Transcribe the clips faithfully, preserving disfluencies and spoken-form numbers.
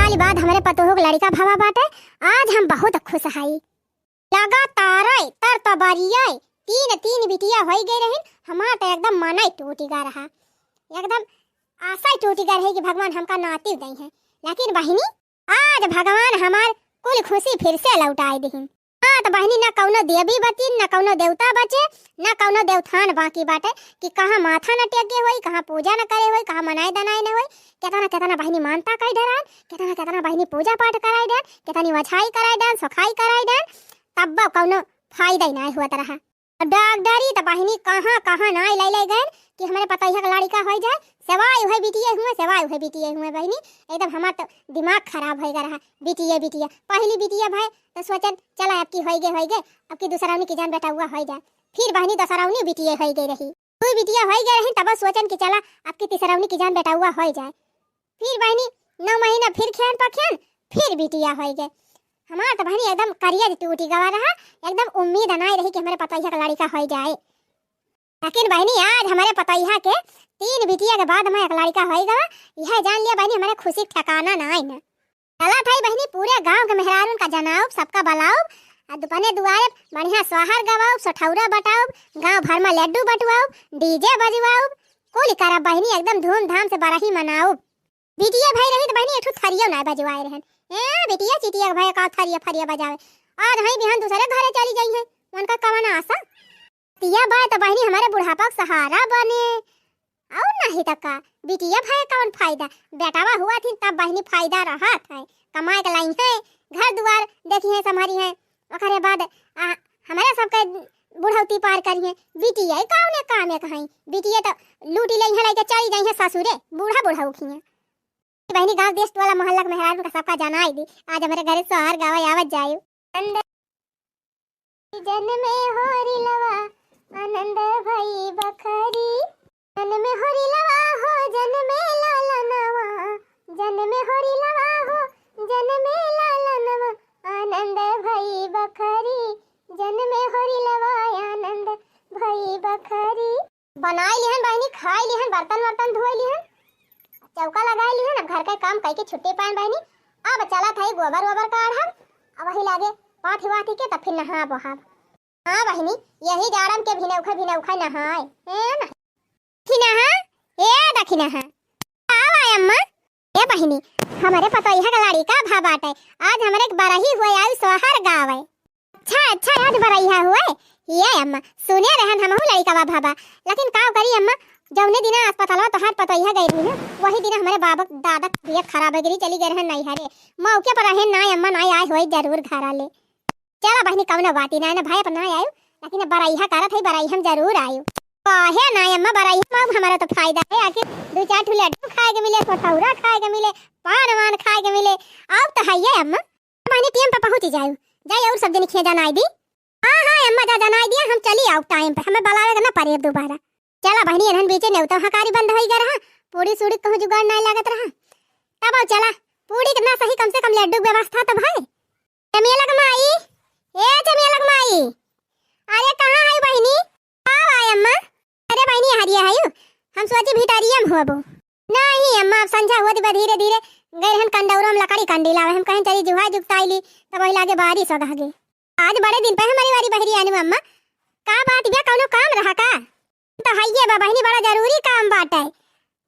साल बाद हमरे पतोहू के लड़िका भवा बाटे, आज हम बहुत खुश हई। लगातार तर तबरिये तीन, तीन बिटिया होई गई रहिन, हमार तो एकदम मनई टूटी गा रहा, एकदम आशा टूटी गा रही कि भगवान हमका नाती दई हैं। लेकिन बहिनी, आज भगवान हमार कुल खुशी फिर से लौटाई दिहिन। हाँ, तो बहिनी, ना कौनो देवी बची, ना कौनो देवता बचे, ना कौनो देवथान बाकी बाटे कि कहाँ माथा न टेके होई, कहाँ पूजा न करे होई, कहाँ मनाए दनाए न होई। केतना केतना बहिनी मानता कई डरान, केतना केतना बहिनी पूजा पाठ कराए डरान, केतनी वछाई कराए डरान, सोखाई कराए डरान, तब्बो कौनो फायदा ही नाई हुआ तरह। अब डॉक्टरी त बहिनी कहाँ कहाँ नाई लै लै गए कि हमरे पतोहिया के लड़िका होई जाए, सेवाई उहे बिटिये हुए, सेवाई उहे बिटिये हुए बहिनी। एकदम हमार तो दिमाग खराब होई गा रहा, बिटिये बिटिये। पहली बिटिया भय तो सोचन चला अब की होई गे, होई गे, अब की दूसरौनी की जान बेटउआ होई जाए। फिर बहिनी दूसरौनी बिटिये होई गई रही, दू बिटिया होई गई रही, तब सोचन कि चला अब की तीसरौनी की जान बेटउआ होई जाए। फिर बहिनी नौ महीना फिर खेन पखेन, फिर बिटिया होई गए। हमार तो बहिनी एकदम करिया जे टूटी गवा रहा, एकदम उम्मीद नाई रही कि हमरे पतोहिया के लड़िका होई जाए। लेकिन बहिनी आज हमरे पतोहिया के तीन बिटिया के बाद में एक लड़िका होई गवा, यह जान लिया बहिनी हमरे खुशी के ठिकाना नाई न। चला थाई बहिनी पूरे गांव के मेहरारून का जनाउब, सबका बलाउब, आ दुपने दुआरे बढ़िया सोहर गवाउब, सोठौरा बटाउब, गांव भर में लड्डू बटवाउब, डीजे बजवाउब, कुल करब बहिनी एकदम धूमधाम से बरही मनाउब। बिटिया भई रही त बहिनी एक ठो थरियो नाई बजवाए रहन। ए बिटिया चिटिया के भई का थरिया फरिया बजावे। आज हई बिहान दूसरे घरे चली जाई है, उनका कवन आशा। बिटिया बाय त बहिनी हमरे बुढ़ापा के सहारा बने। और नहीं त का, बिटिया भई कवन फायदा, बेटावा हुआ थी तब बहिनी फायदा रहत है, कमाए के लाई है, घर दुआर देखी है, संभारी है, ओकरे बाद आ, हमरे सबके बुढ़ौती पार करी है। बिटिया कौने काम एक है, बिटिया तो लूटी लई है, लइके चली जाई है ससुरे, बूढ़ा बूढ़ा उखी है। बहिनी गाँव देश टोला मोहल्ला के मेहरारू का सबका जनाई दी, आज हमरे घरे सोहर गावे आवत जाए। आनंद जन में होरी लवा, आनंद भई बखरी। जन में होरी लवा हो, जन में लालनवा। जन में होरी लवा हो, जन में लालनवा। आनंद भई बखरी, जन में होरी लवा, आनंद भई बखरी। बनाई लिहन बहिनी, खाई लिहन, बर्तन वर्तन धोई लिहन, चौका लगाई लिहन। अब घर के काम कई के छुट्टी पाएन बहिनी। अब चला थाई गोबर वोबर काढ़ब, अब वही लागे पाथी वाथी के तब फिर नहा बहाब। हाँ बहिनी, यही जाड़म के भिनौखा भिनौखा नहाए, है ना? दखिनहा, ए दखिनहा। का आय अम्मा? ए बहिनी, हमरे पतोहिया के लड़िका भा बाटे, आज हमरे के बरही हुए आयु सोहर गावे। अच्छा, अच्छा, आज बरैया हुए। ये अम्मा, सुने रहन हमहू लड़िकवा भवा, लेकिन का करी अम्मा, जौने दिना अस्पतालवा तोहार पतोहिया गई रही ना, वही दिना हमरे बाबा दादा के तबीयत खराब हो गई, चली गई रहन नैहरे। मौके पर रहन ना अम्मा, ना आए होई जरूर घरा ले। चला बहिनी, कौनो बात ही ना, ना भाई अपना आयु, लेकिन बरैया करत है, बरैया हम जरूर आयु। काहे ना अम्मा, बरैया में अब हमारा तो फायदा है, आखिर दो चार ठो लड्डू खाए के मिले, सोठौरा खाए के मिले, पान वान खाए के मिले, अब तो है ये अम्मा। बहिनी टीम पे पहुँची जायु, जाई और सब दिन खिया जनाई दी। हाँ, हाँ, अम्मा जा जनाई दिया, हम चली आउब टाइम पे, हमें बुलावे के ना पड़े अब दोबारा। चला बहिनी, एनहन बीचे नेवता हकारी बंद होई गए रहा, पूड़ी सूड़ी कहूँ जुगाड़ नाई लागत रहा। तब आओ चला, पूड़ी के ना सही कम से कम लड्डू के व्यवस्था तो भई। चमेलक माई, ए चमेलक माई, अरे कहाँ है बहिनी? का आय अम्मा? अरे बहिनी, हरिया है यू, हम सोची भितरिया में होबो। नहीं अम्मा, अब संझा हुआ दिबा धीरे धीरे, गए रहन कंडौरा में लकड़ी कंडी लावे, हम कहें चली जुहा जुगताई ली, तब वही लागे बारिश हो गई। आज बड़े दिन पे हमारी वारी बहरी आनी अम्मा, का बात बा, कौनो काम रहा का? तो हइये बा बहिनी, बड़ा जरूरी काम बाटे।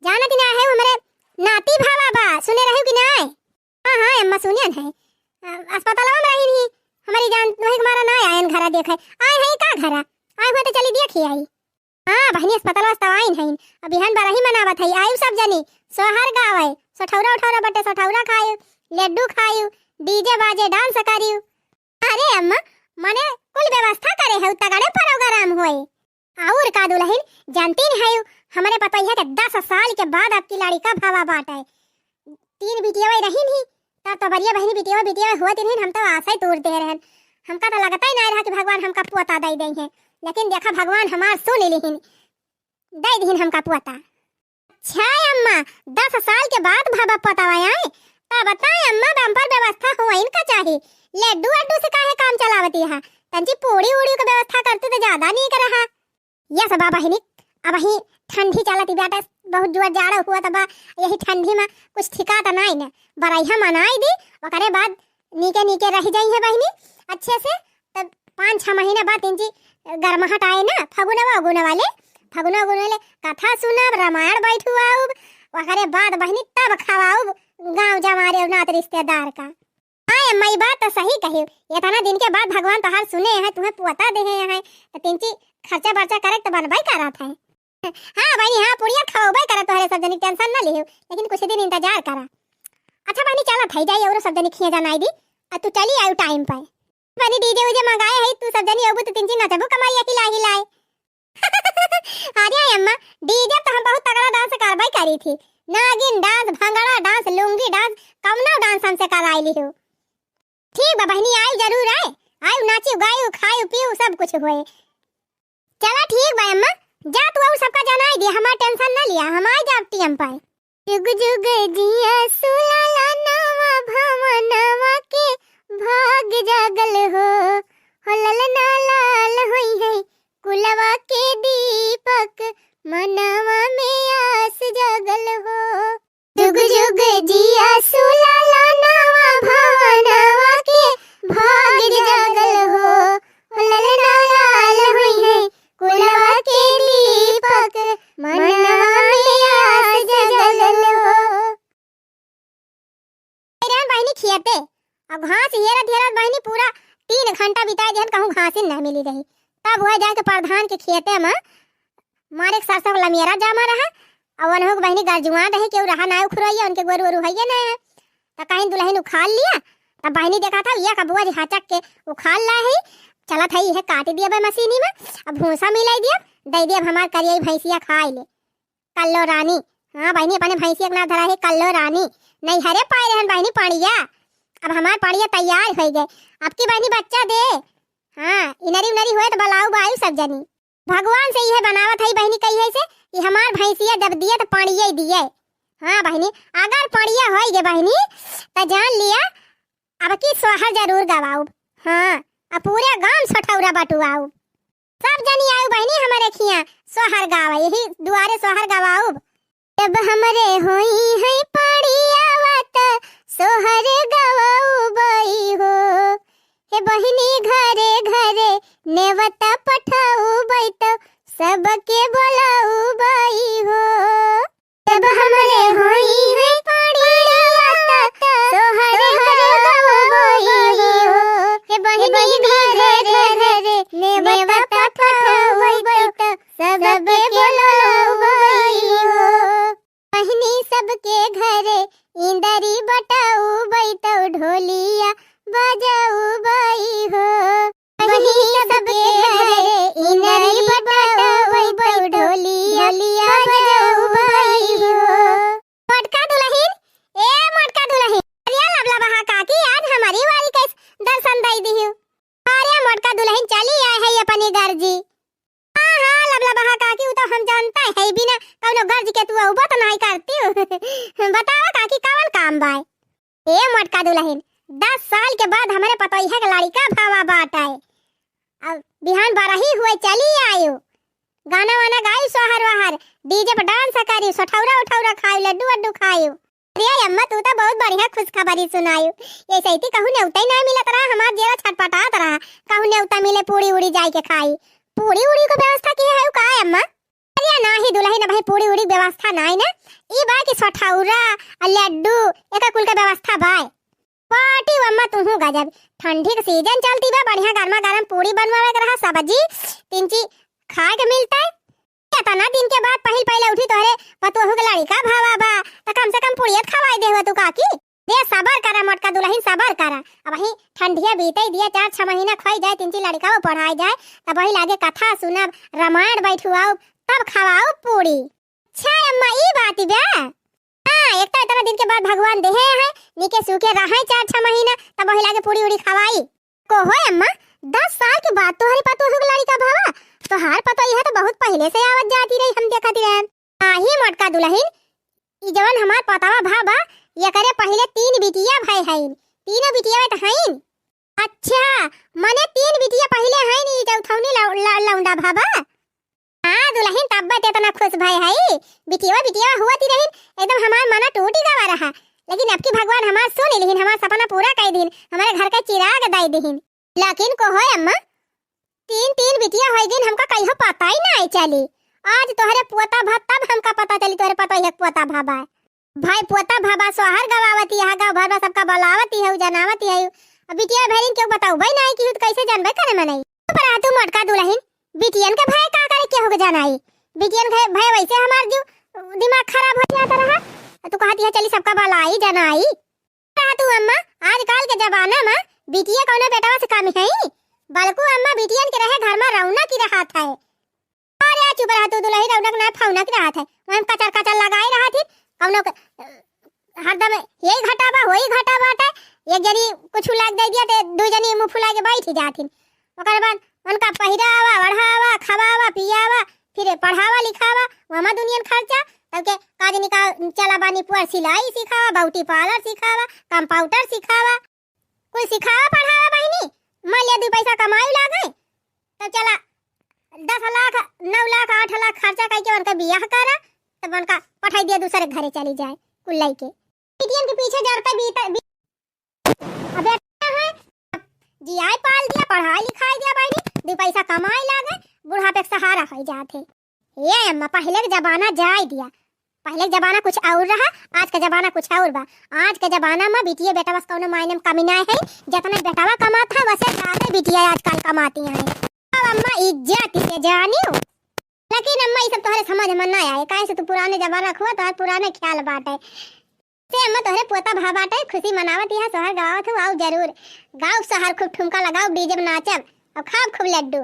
जानत ना है हमरे नाती भावा बा, सुने रहू कि नाय? हाँ, हाँ, अम्मा सुनियन है। अ, अस्पतालवा में रही नहीं, हमारी जान वही के मारा ना आयन घरा देखे। आए हैं का घरा? आए हुए तो चली देखी आई। हाँ, बहिनी अस्पतालवा से तो आइन हैं। अब बिहान बरही मनावत है, आयु सब जनी। सोहर गावे, सोठौरा उठौरा बटे, सोठौरा खायु, लड्डू खायु, डीजे बाजे, डांस करियु। अरे अम्मा, मने कुल व्यवस्था करे है, तगड़े प्रोग्राम होए। और का दुलहिन, जानती नहीं है, हमरे पतोहिया के दस साल के बाद आपकी लड़िका भावा बाटे। तीन बिटिया वही रही नहीं, तब तो बड़िया बहिनी बिटिया बिटिया हुआ दिन हम तो आशा ही तोड़ दे रहन। हमका तो लगता ही नहीं रहा कि भगवान हमका पोता दे दे हैं, लेकिन देखा भगवान हमार सुन लिहिन, दे दिहिन हमका पोता। अच्छा अम्मा, दस साल के बाद भावा पोता आए, तब बताए अम्मा, बम्पर व्यवस्था हो इनका चाही। लड्डू अड्डू से काहे काम चलावती है, तंची पूड़ी उड़ी के व्यवस्था करती तो ज्यादा नीक रहा। यस बा बहिनी, अबही ठंडी चलत बाटे, बहुत जुआ जाड़ा हुआ तबा, यही ठंडी मा कुछ ठिका त नाई न। बरैहा मनाई दी, ओकरे बाद नीके नीके रहि जाई है बहिनी अच्छे से। तब पाँच छह महीना बाद तिनची गरमाहट आए न, फगुनवा उगुनवा ले, फगुनवा उगुनवा ले कथा सुनब, रामायण बैठुआउब, ओकरे बाद बहिनी तब खवाउब गाँव जमारे और नात रिश्तेदार का। हाँ अम्मा, ई बात त सही कही, इतना दिन के बाद भगवान तोहार सुने हैं, तुहें पोता देहे हैं, त तिनची खर्चा बर्चा करे त बनबई करत है। हाँ बहिनी, हाँ, पुड़िया खवबे करत तोहरे सब जनी, tension ना लिहू, लेकिन कुछ दिन इंतजार करा। अच्छा बहिनी, चलत है जाई और सब जनी खिया जनाई दी, आ तू चली आयु time पे। बहिनी, DJ उजे मंगाए है, तू सब जनी अबू तो तिनची नचबू कमरिया हिलाए हिलाए। अरे अम्मा, DJ तो हम बहुत तगड़ा dance करबई करी थी, नागिन dance, भंगड़ा dance, लुंगी dance, कौनो dance हमसे कराई लिहू। ठीक बा बहिनी, आयु जरूर आए, आयु नाची गायु खायु पीयु सब कुछ होए। चला ठीक बा अम्मा, जा तू और सबका जनाई दे, हमार tension ना लिया, हम आई जाब time पे। जुग जुग जिया सुलाला नवा भवनवा के भाग जागल हो, हो ललना लाल होई है कुलवा के दीपक, मनवा में आस जागल हो। जुग जुग जिया सुलाला नवा भवनवा के भाग जागल हो, ललना लाल हुई है कुलवा के दीपक, मनवा में आस जगल हो। रहन बहिनी खियते, अब घास हेरत हेरत बहिनी पूरा तीन घंटा बिताई देहन, कहूँ घासिन ना मिली रही। तब वह जाके प्रधान के खेते में मारे एक सरसों का लमियरा जामा रहा, और वनहु के बहिनी गरजुआन रहे, केहू रहा ना उखरोइया, उनके गोरू ओरू हइये ना है। त कहीं दुलहिन उखाड़ लिया, तब बहिनी देखा था, ये कबुआ जी हचक के उखाड़ ला है, चलत है, इहे काट दिया बा मशीनी में, अब भूसा मिलाई दिया, दे दिया, अब हमार करिया भैंसिया खाई ले। कल्लो रानी, हाँ बहिनी, अपने भैंसिया के नाम धरा है कल्लो रानी, नैहरे पाए रहन बहिनी पड़िया, अब हमार पड़िया तैयार हो गए, अब की बहिनी बच्चा दे, हाँ, इनरी उनरी होए त बलाउब आयु सब जनी। भगवान से इहे बनावत हई बहिनी, कही है से कि हमार भैंसिया जब दिए त पाड़िए दिए। हाँ बहिनी, अगर पाड़िया होई गे बहिनी, त जान लिया, अब की सोहर जरूर गवाउब। हाँ, अब पूरे गांव सठौरा बटुआउब। सब जनी आयु बहिनी हमरे खिया सोहर गावे, यही दुआरे सोहर गवाउब। जब हमरे होई है पाड़ियावा त सोहर गवाउबई हो। हे बहिनी घरे घरे नेवता पठाउबई त सबके बोलाउबई हो। जब हमरे होई है पाड़ियावा त सोहर गवाउबई हो। हे बहिनी घरे घरे नेवता पठाउबई त सबके बोलाउबई हो। बहिनी सबके घरे इंदरी बटाउबई तौ ढोलिया बजाउबई हो। बहिनी सबके घरे इंदरी बटाउबई तौ ढोलिया बजाउबई हो। मोटका दुलहिन, ए मोटका दुलहिन, अरे लबला बहा काकी, आज हमारी वारी कैस दर्शन दई दिहु। अरे मोटका दुलहिन चली आए है अपनी गर्जी। हाँ, हाँ, लबला बहा काकी, उ तो हम जानता है, बिना कौनो गर्ज के तू अउबो तो नाहीं करती। बतावा काकी, कवन काम बाय? ए मोटका दुलहिन, दस साल के बाद हमरे पतोहिया के लड़िका भावा बाटै। अब बिहान बरही हुए चली आयु, गाना वाना गायु, सोहर वहर, DJ पर dance करी, सठौरा उठौरा खायु, लड्डू वड्डू खायु। अरे अम्मा, तू तो बहुत बढ़िया खुशखबरी सुनायु। ऐसे ही कहूँ नेवता ही ना मिलत रहा, हमार जेरा छटपटात रहा, कहूँ नेवता मिले, पूड़ी उड़ी जाए के खाई। पूड़ी उड़ी को व्यवस्था किहे है का अम्मा? अरे नाही दुलहिन, अबही पूड़ी उड़ी व्यवस्था नाही ना। ई बा कि सठौरा, आ लड्डू, एका कुल के व्यवस्था बाय। पार्टी अम्मा तुहू गजब, ठंडी के season चलती बा, बढ़िया गर्मा गर्म पूड़ी बनवावे के रहा, सब्जी, तिनची खाए के मिलता है। एतना दिन के बाद पहिल पहिले उठी तोहरे पतोहू के लड़िका भावा बा, त कम से कम पुड़िया त खवाई देहु तू काकी। दे सबर करा मोटका दुलहिन, सबर करा। अबही ठंडिया बीतै दिया, चार छह महीना खोई जाए, तिनची लड़िका वो पढ़ाई जाए, तबही लागे कथा सुनब, रामायण बैठुआउब, तब खवाउब पूड़ी। अच्छा अम्मा, ई बात बा। हाँ, एक तो इतना दिन के बाद भगवान देहे हैं, निके सूखे रहे चार छह महीना, तबही लागे पूड़ी उड़ी खवाई। कहो अम्मा, दस साल के बाद तोहरे पतोहू के लड़िका भावा, तोहार पतोहिया तो बहुत पहिले से आवत जाती रही, हम देखत रहन। आही मोटका दुलहिन, ई जवन हमार पतवा भावा, एकरे पहिले तीन बिटिया भय हईन, तीनों बिटिया तो हईन। अच्छा, मने तीन बिटिया पहिले हईन, ई चौथौनी लौ-, लौ-, लौंडा भावा? हाँ दुलहिन, तब इतना खुश भय है, बिटिया बिटिया हुआ ती रहिन, एकदम हमार मना टूटी गवा रहा, लेकिन अब की भगवान हमार सुन लिहिन, हमार सपना पूरा कर दीन, हमारे घर का चिराग दे दीन। लेकिन को होय अम्मा, तीन तीन बिटिया होई गईन, हमका कहियो पता ही ना चली। आज तोहरे पोता भा तब हमका पता चली, तोहरे पतोहिया के पोता भा बा। भाई पोता भा बा, सोहर गवावती है, गाँव भर में सबका बुलावती है, जनावती है। अब बिटिया भैरिन के बताउबे नहीं कि तो कैसे जानबे करे मनई। पर आ तू मोटका दुलहिन, बिटियन के भाई का करे केहू के जनाई? बिटियन के भाई वैसे हमार जीव दिमाग खराब हो जाता रहा। तू कहती है चली सबका बुलाई जनाई। रहा तू अम्मा, आजकल के जमाना में बिटिया कौनो बेटवा से कम है? बल्कु अम्मा बिटियन के रहे घर में रौनक ही रहत है। अरे चुप रहा तू दुलही, रौनक ना फौनक रहत है, वहाँ कचर कचर लगाए रहत ही, कौनो के, अ, हरदम यही घटावा वही घटावा बाटे। एक जनी कुछ लाग दे दिया ते दू जनी मुँह फुला के बैठ ही जात ही। ओकर बाद उनका पहिरावा, ओढ़ावा, खवावा, पियावा, फिर पढ़ावा लिखावा, वमा दुनियन खर्चा। तब के का जनी का चला बानी पुअर सिलाई सिखावा, ब्यूटी पार्लर सिखावा, कंप्यूटर सिखावा, कुल सिखावा पढ़ावा बहिनी। मान लिया दू पैसा कमाई लागे, तब चला दस लाख, नौ लाख, आठ लाख खर्चा करके उनका बियाह करा, तब उनका पठाई दिया दूसरे घरे चली जाए कुल लइके। बिटियन के पीछे जरते बीते, बी-, अब बेटा है, जियाए पाल दिया, पढ़ाई लिखाई दिया बहिनी, दू पैसा कमाए लागे, बुढ़ापे के सहारा हो जात है। ए अम्मा, पहले के जमाना जाए दिया, पहले के जमाना कुछ और रहा, आज का जमाना कुछ और बा। आज के जमाना में बिटिया बेटवा से कौनो मायने में कमी ना है, जितना बेटवा कमात है वैसे ज्यादा बिटिया आजकल कमाती हैं। अब अम्मा इज्जत के जानियो, लेकिन अम्मा ये सब तोहरे समझ में ना आए, काहे से तू पुराने जमाना का हुआ, तोहरे पुराने ख्याल बाटे। से अम्मा तोहरे पोता भा बाटे, खुशी मनावत यहाँ सोहर गवावत हो, आओ जरूर। गाओ सोहर, खूब ठुमका लगाओ, डीजे में नाचब और खाओ खूब लड्डू।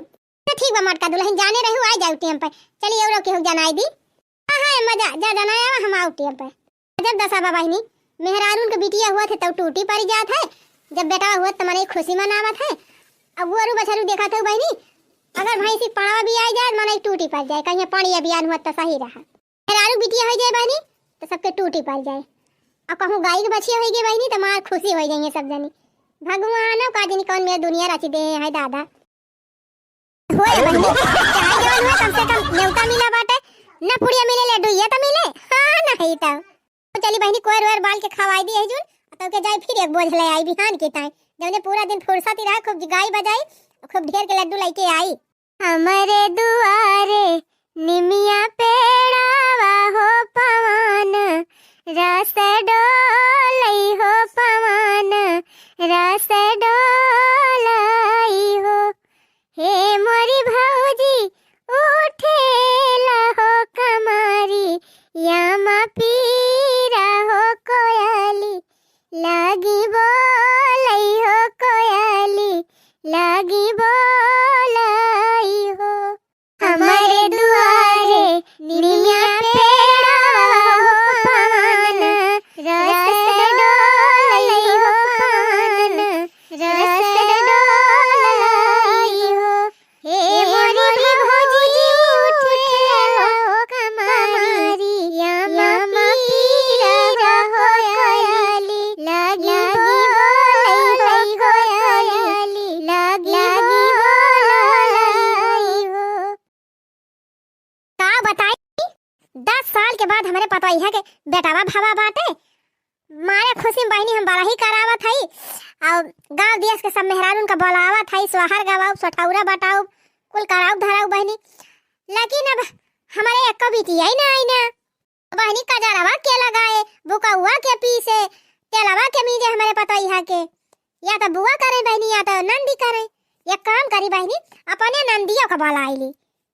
तो ठीक बा मोटका दुलहिन, जाने रहू आ जाऊ टेम पे। चली एवरो केहू जनाई दी। हाँ हाँ अम्मा जा, जा जनाया हम आऊ टेम पे। जब दसा बा बहिनी, मेहरारून के बिटिया हुआ थे तब टूटी पड़ी जात है, जब बेटा हुआ त मने खुशी मनावत है। अब वो अरु बछरू देखा था बहिनी, अगर भैंसी पड़वा भी आई जाए मने टूटी पड़ जाए, कहीं पड़िया बियान हुआ त सही रहा। मेहरारू बिटिया हो जाए बहिनी, तो सबके टूटी पड़ जाए। और कहूँ गाय के बछिया हो गई बहिनी, तो मार खुशी हो जाइए सब जनी। भगवान का जनी कौन मेरा दुनिया रची दे है दादा। होए बहिनी, चाहे जवन हुए, कम से कम न्योता मिला बाटे, न पुड़िया मिले, लड्डू ये तो मिले। हाँ, नहीं तो। तो चली बहिनी, कोयर वोयर बाल के खवाई दी है जून, तब के जाई फिर एक बोझ ले आई बिहान के ताई। जौने पूरा दिन फुर्सत ही रहा, खूब गाई बजाई, खूब ढेर के लड्डू लेके आई। हमरे दुआरे निमिया पेड़ावा हो पवन, रस डोलई हो पवन, रस डोलई हो। हे मोरी भौजी, उठेला हो कमारी, यामा पीरा हो कोयली, लागी बोलई हो कोयली, लागी बोलई हो। हमरे दुआरे निमिया पेड़वा हो पवन, रस डोलई हो पवन, रस डोलई हो। हे मोरी भौजी उठे हो कमारी, यामा पीरा हो कोयली, लागी बोलई हो कोयली, लागी बोलई हो। का बताई, दस साल के बाद हमरे पतोहिया के बेटावा भवा बाटे, मारे खुशी में बहिनी हम बरही करावत हई, और गांव देश के सब मेहरारून का बोलावत हई, सोहर गवाऊ, सोठौरा बटाऊ, कुल कराऊ धराऊ बहिनी। लेकिन अब हमरे एको बिटिया ही ना आई ना। बहिनी कजरवा के लगाए, बुकौआ के पीसे, तेलवा के मीजे हमरे पतोहिया के। या तो बुआ करे बहिनी, या तो नंदी करे। एक काम करी बहिनी, अपने नंदियों का बोलाई ली।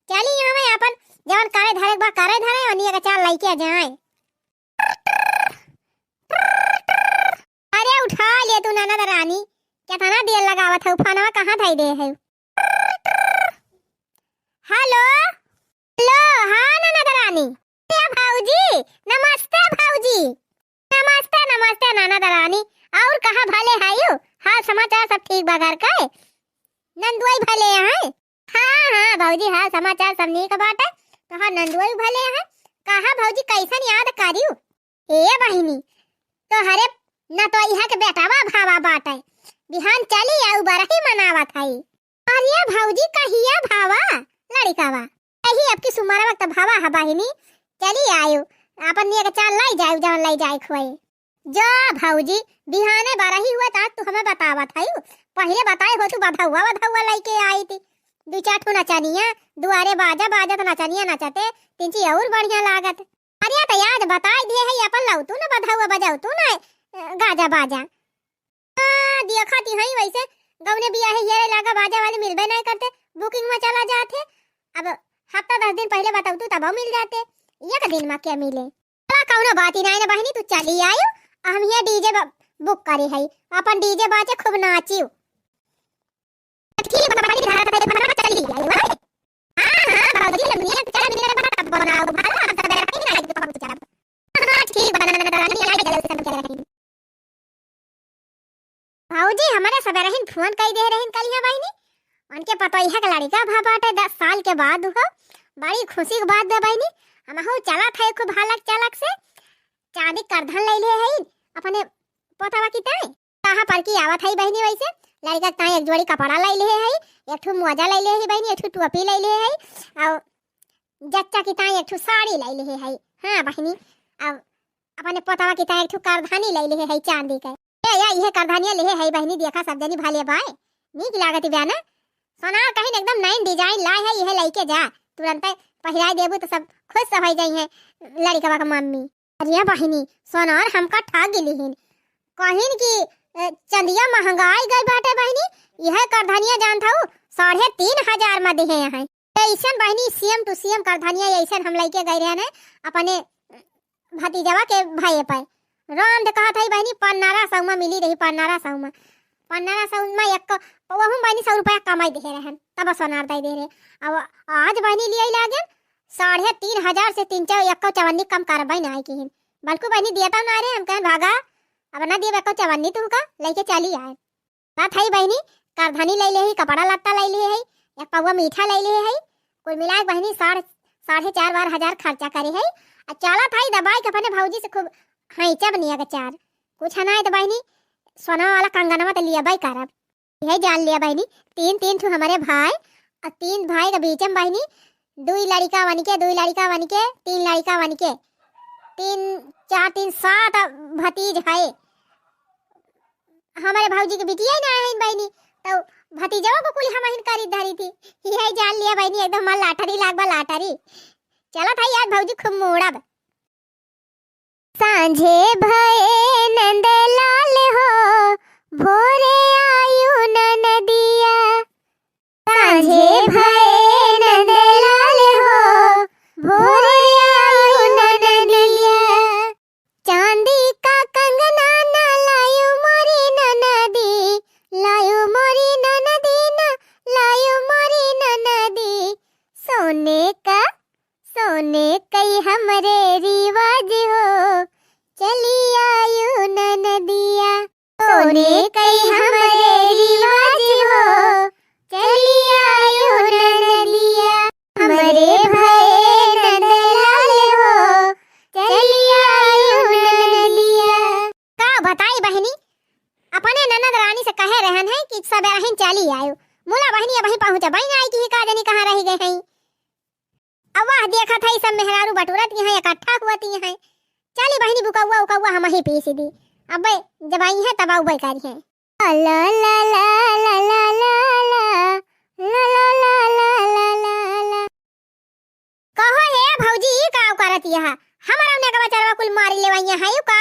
चली यहाँ में अपन जवन करे धरे बा करे धरे, ओनिया के चाल लइके जाए। अरे उठा ले तू ननद रानी, केतना देर लगावत हऊ, फोनवा कहाँ धई दे हऊ? हेलो, हेलो, हाँ ननद रानी। ए भौजी, नमस्ते भौजी। नमस्ते, नमस्ते ननद रानी। और कहाँ भले हयू? हाल समाचार सब ठीक बा घर के? नंदुआई भले हैं? हाँ, हाँ भौजी, हाल समाचार सब नीक बाटे। तोहार नंदुआई भले हैं? कहाँ भौजी, कैसन याद करियो? ए बहिनी, तोहरे नतोइहा के बेटावा भावा बाटे, बिहान चली आऊ बरही मनावत हई। अरे भौजी, कहिया भावा लड़िकावा? यही अब की सुमारा वक्त हवा है बहिनी, चली आयु, अपन नेग चार लाई जायु, जवन लाई जाए खुआई। जा भौजी, बिहाने बरही हुआ तात तू हमें बतावत है, पहिले बताए हो तू बधौआ, बधौआ लइके आई थी, दू चार ठो नचनिया, दुआरे बाजा बाजत नचनिया नचते, तिनची और बढ़िया लागत। अरे तो याद बताई दिए है, अपन लौतू ना बधौआ बजौतू ना, अ, गाजा बाजा। हाँ, देखत ही हई वैसे गौने बियाहे हेरे लागा बाजा वाले मिलबे नहीं करते, booking में चला जात है। अब हफ्ता दस दिन पहिले बतौतू तब मिल जाते, एक दिन में क्या मिले। चला कौनो बात ही नहीं ना बहिनी, तू चली आयु, हम ये DJ ब-, book करी है, अपन DJ बाजे खूब नाचियो। ठीक बा, बहिनी, चली आयु, हाँ? हाँ, हाँ, भौजी, हमनी एक चला मिले बा, तब बनाओ, भाला, हम सब बैठे ही नहीं, तो हम चला। हाँ, ठीक बा, ननद रानी, आई गए, सब चला। भौजी, हमरे सबेरहिन फोन कई दे रहिन कलिया बहिनी, उनके पतोहिया के लड़िका भा बाटे दस साल के बाद उहो, बड़ी खुशी के बात बा बहिनी। हमहू चलत है खूब हलक चलक से, चांदी करधन लइले है अपने पोतवा की ताई। कहाँ पर की आवत है बहिनी, वैसे लड़िका के ताई एक जोड़ी कपड़ा लइले है, एक ठो मोजा लइले है बहिनी, एक ठो टोपी लइले है, और जच्चा की ताई एक ठो साड़ी लइले है। हाँ बहिनी, अब अपने पोतवा की ताई एक ठो करधनी लइले है चांदी के। ए, या, इहे करधनिया लिहे है बहिनी, देखा सब जनी भले बाय, नीक लागत बा ना। सोनार कहिन एकदम नयन design लाए है, इहे लइके जा, तुरंते पहिराए देबू तो सब खुश हो जाई है लड़िकवा के मम्मी। अरे बहिनी, सोनार हमका ठग लिहिन, कहिन कि, ए, चंदिया महंगाई गई बाटे बहिनी, इहे करधनिया जानत हऊ साढ़े तीन हजार में दिहे हैं। ऐसन बहिनी same to same करधनिया ऐसन हम लइके गए रहे अपने भतीजवा के भाई पे। राम दे कहत है बहिनी, पन्नारा सौ में मिली रही, पन्नारा सौ में, पन्नारा सौ में एक, वहू बहिनी सौ रुपया कमाई दे रहन, तब सोनार दे दे रहे। अब आज बहिनी लिए लागे साढ़े तीन हजार से तीन चार एक चवन्नी कम करबे ना आई किहिन, बल्कु बहिनी दिया तो ना रे, हम कहें भागा, अब ना दिए एक चवन्नी तुमका लइके चली आए। बात है बहिनी, करधनी लइले ही, कपड़ा लत्ता लइले ही, एक पौवा मीठा लइले ही, कुल मिला के बहिनी साढ़े, साढ़े चार बार हजार खर्चा करे है। आ चलत है दबाई के अपने भौजी से खूब हैंचब निया के चार। कुछ ना है तो बहिनी, सोना वाला कंगनवा तो लिया बाई करब। यह जान लिया बहिनी, तीन, तीन ठो हमरे भाई, और तीन भाई के बीच में बहिनी, दुई लड़िका बन के, दुई लड़िका बन के, तीन लड़िका बन के, तीन, चार, तीन, सात भतीज है। हमरे भौजी के बिटिया ही ना है बहिनी, तो भतीजवा को कुल हमहिन करी धरी थी। यह जान लिया बहिनी, एकदम हमार lottery लाग बा, lottery। चलत है आज भौजी खूब मोड़ब। सांझे भये नंदलाल हो, भोरे आयु ननदिया। सांझे भये नंदलाल हो, भोरे आयु ननदिया। चांदी का कंगना ना लायु मोरी ननदी, लायु मोरी ननदी ना, लायु मोरी ननदी। सोने का, सोने कई हमरे रिवाज हो, चली आयु ननदिया। सोने कई हमरे रिवाज हो, चली आयु ननदिया। हमरे भये नंदलाल हो, चली आयु ननदिया। का बताई बहिनी, अपने ननद रानी से कहे रहन है कि सबेरहिन चली आयु। मुला बहिनी अबहीं पहुँचबे ना आई कि का जनी कहाँ रहि गए हैं। अब वह देखत है, सब मेहरारू बटुरत ही हैं, इकट्ठा हुअत ही हैं। चली बहिनी, बुकौआ उकौआ हमही पीस दी। अबे जब आई हैं, तब अउबे करी हैं। ला, ला, ला। कहो हे भौजी, ई का करत यह? हमारा नेगवा चरवा कुल मारी लेवइया है यू का?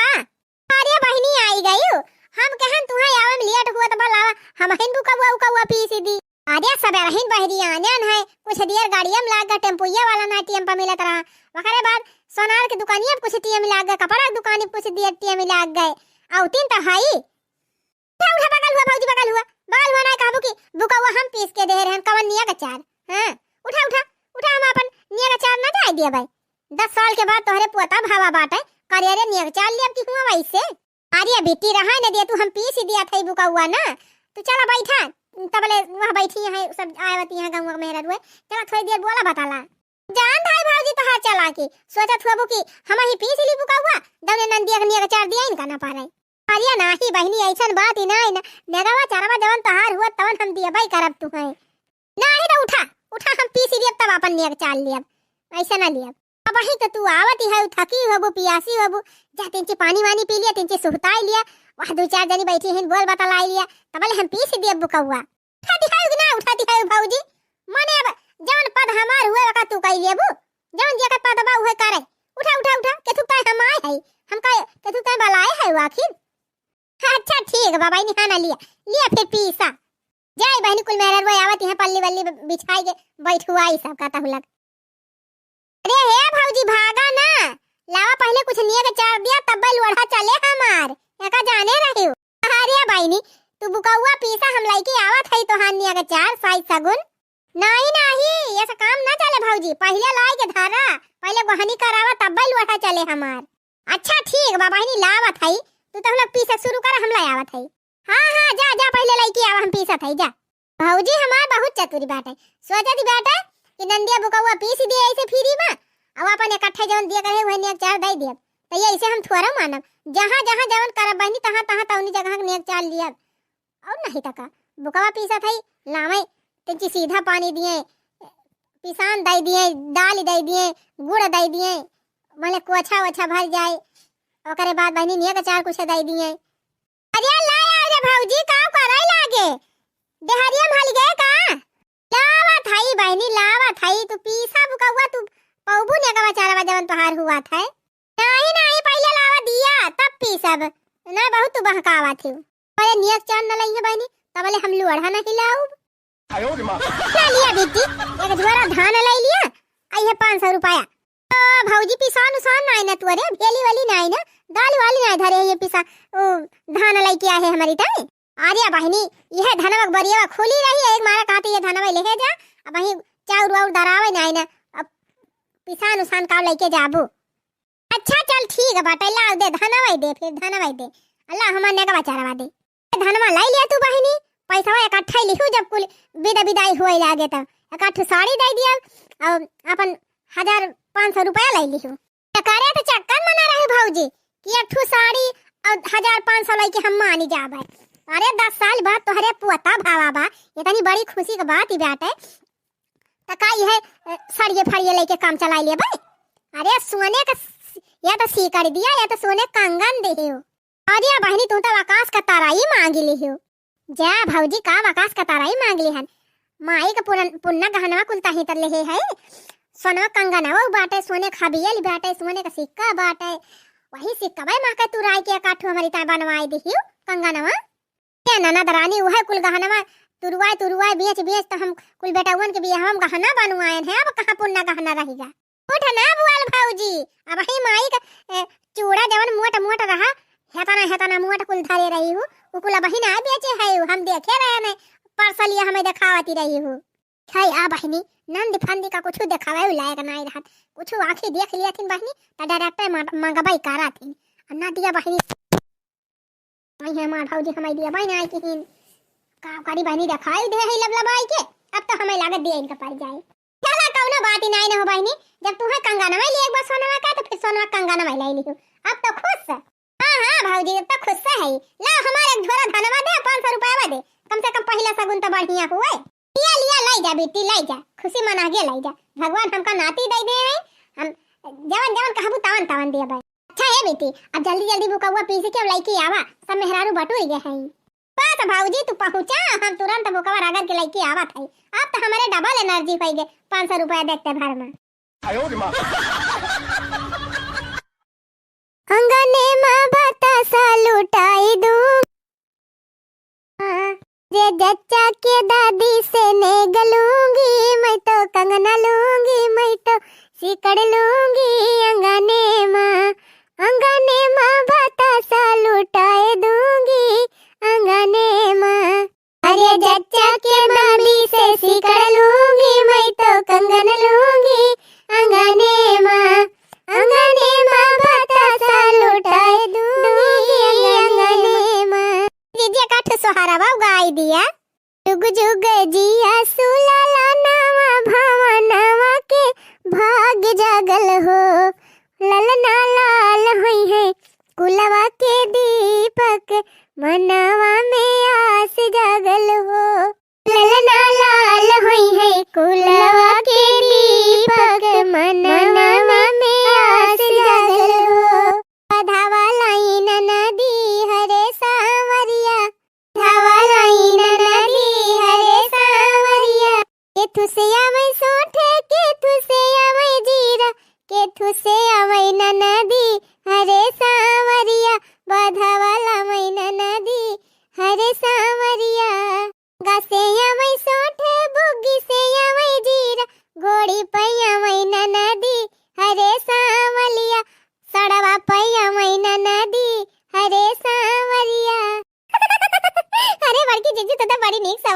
अरे बहिनी, आई गयू। हम कहन तुहे आवे में लेट हुआ तो भला हमहिन बुकौआ उकौआ पीस दी। अरे सबेरहिन बहरी आने है, कुछ देर गाड़िया में लाग गए, टेम्पुइया वाला ना टेम पर मिलत रहा। ओकरे बाद सोनार के दुकानिया पे कुछ टेम लाग गए, कपड़ा के दुकानी पे कुछ देर टेम लाग गए। औतिन तो हई। उठा, उठा, बगल हुआ भौजी, बगल हुआ, बगल हुआ ना कहबू कि बुकौआ हम पीस के दे रहन, कवन निया के चार। हाँ, उठा, उठा, उठा, हम अपन निया के चार ना जाए दिया भाई। दस साल के बाद तोहरे पोता भावा बाटे, करिया रे निया के चार लिया की हुआ वैसे। अरे बिट्टी रहा न दे तू, हम पीस दिया था बुकौआ ना। तू चला बैठा, तबले वह बैठी है, सब आवत यहाँ गाँव में मेहरा रुए। चला थोड़ी देर बोला बताला। जान भाई भौजी तोहार चला के सोचत हुआ कि हम ही पीस ली बुकौआ, दौने नंदिया के निया के चार दिया इनका ना पारे। अरे नाही बहिनी, ऐसन बात ही नाही ना, नेगवा चरवा जवन तोहार हुआ तवन हम दिया भाई करब तू है। नाही तो उठा, उठा हम पीसी दियब तब आपन नेग चार लियब, ऐसे ना लियब। अबहीं तो तू आवत ही है, थकी होबू, पियासी होबू, जा तिनची पानी वानी पी लिया, तिनची सुहताई लिया, वहाँ दुइ चार जनी बैठी हैं, बोल बतलाई लिया, तबले हम पीसी दियब बुकौआ। उठाती है कि ना उठाती है भौजी? मने अब जौन पद हमार हुए ओका तू कई लेबू, जौन जेकर पद बा उहे करे। उठा, उठा, उठा, केथुक ताई हम आए है, हम का केथुक ताई बलाए है आखिर? अच्छा ठीक बा बहिनी, हाँ ना लिया, लिया फिर पीसा। जाई बहिनी कुल मेहरारू आवत हैं पल्ली वल्ली बिछाई के बैठुआई सब का तहुलक। अरे हे भौजी, भागा ना, लावा पहिले कुछ नेग चार दिया, तब्बे लोढ़ा चले हमार, एका जाने रहिउ। अरे बहिनी, तू बुकौआ पीसा, हम लइके आवत हई तोहार नेग चार, साइज सगुन। नाहीं, नाहीं, ऐसा काम ना चले भौजी, पहिले लाइ के धरा, पहिले गोहनी करावा, तब्बे लोढ़ा चले हमार। अच्छा ठीक बा बहिनी, लावत हई, तू तहुलक पीसे शुरू करा, हम लाई आवत हई। हाँ, हाँ, जा, जा, पहिले लइके आवा, हम पीसत हई, जा। भौजी हमार बहुत चतुरी बाटे, सोचत ही बाटे कि नंदिया बुकौआ पीस दिए ऐसे फ्री में, अब आपन इकट्ठे जौन दिए कहे उहे नेग चार दे दियब। तो ये ऐसे हम थोड़ा मानब, जहाँ, जहाँ जौन करब बहिनी, तहाँ, तहाँ तौनी जगह के नेग चार लियब। और नहीं तो का, बुकवा पीसत हई, लावे, तिनची सीधा पानी दिए, पिसान दे दिए, दाल दे दिए, गुड़ दे दिए, मने कोछा ओछा भर जाए, ओकरे बाद बहिनी नेग चार कुछ दे दिए। अरे ला यार रे भौजी, का करे लागे? देहरिया में हलि गए का? लावत हई बहिनी, लावत हई। तू पीसा बुकौआ, तू पौबू नेगवा चारवा जवन तोहार हुआ था। नाहीं, नाहीं, पहिले लावा दिया, तब पीसब। ना बहुत तू बहकावत ही। पहिले नेग चार न लइहे बहिनी, तबले हम लोढ़ा नहीं लाउब। आयो रे माँ। ले लिया बिट्टी, एक झोरा धान ले लिया, आ ये पाँच सौ रुपया। ओ भौजी, पिसान उसान नाई ना तोरे, भेली वाली नाई ना, दाल वाली नाई धरे, ये पिसा, ओ, धान लइके आए है हमारी ताई। अरे बहिनी, यह धनवा के बरियवा खुली रही, एक मारा कहते ये धनवा लेके जा, अब वहीं चाउर वाउर दरावे नाई ना, अब पिसान उसान का लइके जाबू। अच्छा चल ठीक बाटे, लाव दे, धनवा दे, फिर धनवा दे, अल्लाह हमार नेगवा चारवा दे। धनवा लाई लिया तू बहिनी, पैसवा इकट्ठा ही लिहू, जब कुल विदा विदाई होए लागे त इकट्ठा साड़ी दे दिया और अपन हजार पाँच सौ रुपया लाई लिहू। एकरे त चक्कर मना रहे भौजी कि एक ठो साड़ी और हजार पाँच सौ लइके हम मानी जाबे। अरे दस साल बाद तोहरे पोता भावा बा, इतनी बड़ी खुशी के बात ही बाटे। त का इहे, अ, सड़िए फड़िए लइके काम चलाई लेबे? अरे सोने का स-, या तो सीकड़ दिया या तो सोने कंगन देहे हो। अरे बहिनी, तू तो आकाश का ताराई मांग लिहे हो। जा भौजी, का आकाश का ताराई मांग लिहन? माई का पुरन-, पुन्ना गहनवा कुल ताही तर लेहे है। सोनवा कंगनवा बाटे, सोने का हबियल बाटे, सोने का सिक्का बाटे। वही सिक्का भाई माँ का तुराई के एकाठो हमारी ताई बनवाई दिहियो कंगनवा। ए ननद रानी, उहे कुल गहनवा तुरुआए, तुरुआए, बेच, बेच, त हम कुल बेटउवन के बियाहवा में गहना बनवाएन है, अब कहाँ पुन्ना गहना रहिगा? उठ ना बुआल भौजी, अबही माई का, ए, चूड़ा जवन मोट, मोट रहा, हेतना, हेतना मोट कुल धरे रही हूँ, उ कुल अबही ना बेचे है, हम देखे रहे नहीं, परसलिया हमें देखावती रही हूँ। छै आ बहिनी, नंद फंदी का कुछ देखावे लायक नाई रहत, कुछ आँखी देख लिया थिन बहिनी, त डायरेक्ट मंगबाई करा थिन, आ ना दिया बहिनी। आई है हमार भौजी, हमारी दिया बहन आई किहिन। का करी बहनी, देखाई दे है लबलबाई के। अब तो हमें लागत दिया इनका पड़ जाए। चला कौनो बात ही नहीं न हो बहनी, जब तुम्हें कंगनवा लिए एक बार सोनवा का तो फिर सोनवा कंगनवा ले लियो। अब तो खुश। हाँ, हाँ भौजी, अब तो खुश है। ला हमारे एक झोरा धनवा दे, पाँच सौ रुपया दे, कम से कम पहला सगुन तो बढ़िया हुए। लिया, लिया, लाई जा बेटी, लाई जा, खुशी मना के लाई जा। भगवान हमका नाती दे दे हैं, हम जवन जवन कहबू तवन तवन देबे। अच्छा हे बेटी, अब जल्दी जल्दी बुकवा पीस के अब लइके आवा, सब मेहरारू बटुर गए हैं। बस भौजी तू पहुँचा, हम तुरंत बुकवा रगड़ के लइके आवत है। अब तो हमारे डबल एनर्जी होई गए, पाँच सौ रुपया देखते भर में। आयो रे माँ। अंगने में बतासा लुटाई दूँ। जे जच्चा के दादी से नेग लूंगी, मैं तो कंगना लूंगी, मैं तो सिकड़ लूंगी अंगने माँ, अंगने माँ बतासा लुटाए दूंगी अंगने माँ। अरे जच्चा के मम्मी से सिकड़ लूंगी, मैं तो कंगन लूंगी अंगने माँ, अंगने माँ बतासा लुटाए दूंगी अंगने माँ। जीजे का ठो सोहरावा गाई दिया। जुग जुग जिया सुलाला नवा भवनवा के भाग जागल हो, ललना लाल होई है कुलवा के दीपक, मनवा में आस जागल हो। ललना लाल होई है कुलवा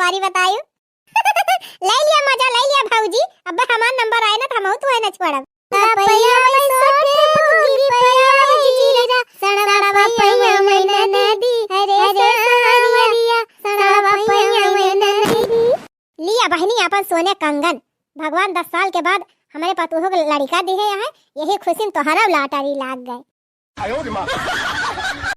अरे बतायो। ले लिया मजा, ले लिया भौजी। अब हमार नंबर आए ना, तो हमहू तुहे न छोड़ब। लिया बहिनी आपन सोने कंगन, भगवान दस साल के बाद हमरे पतोह के लड़िका दिहे हैं, यही खुशी में तोहरा लॉटरी लाग गए।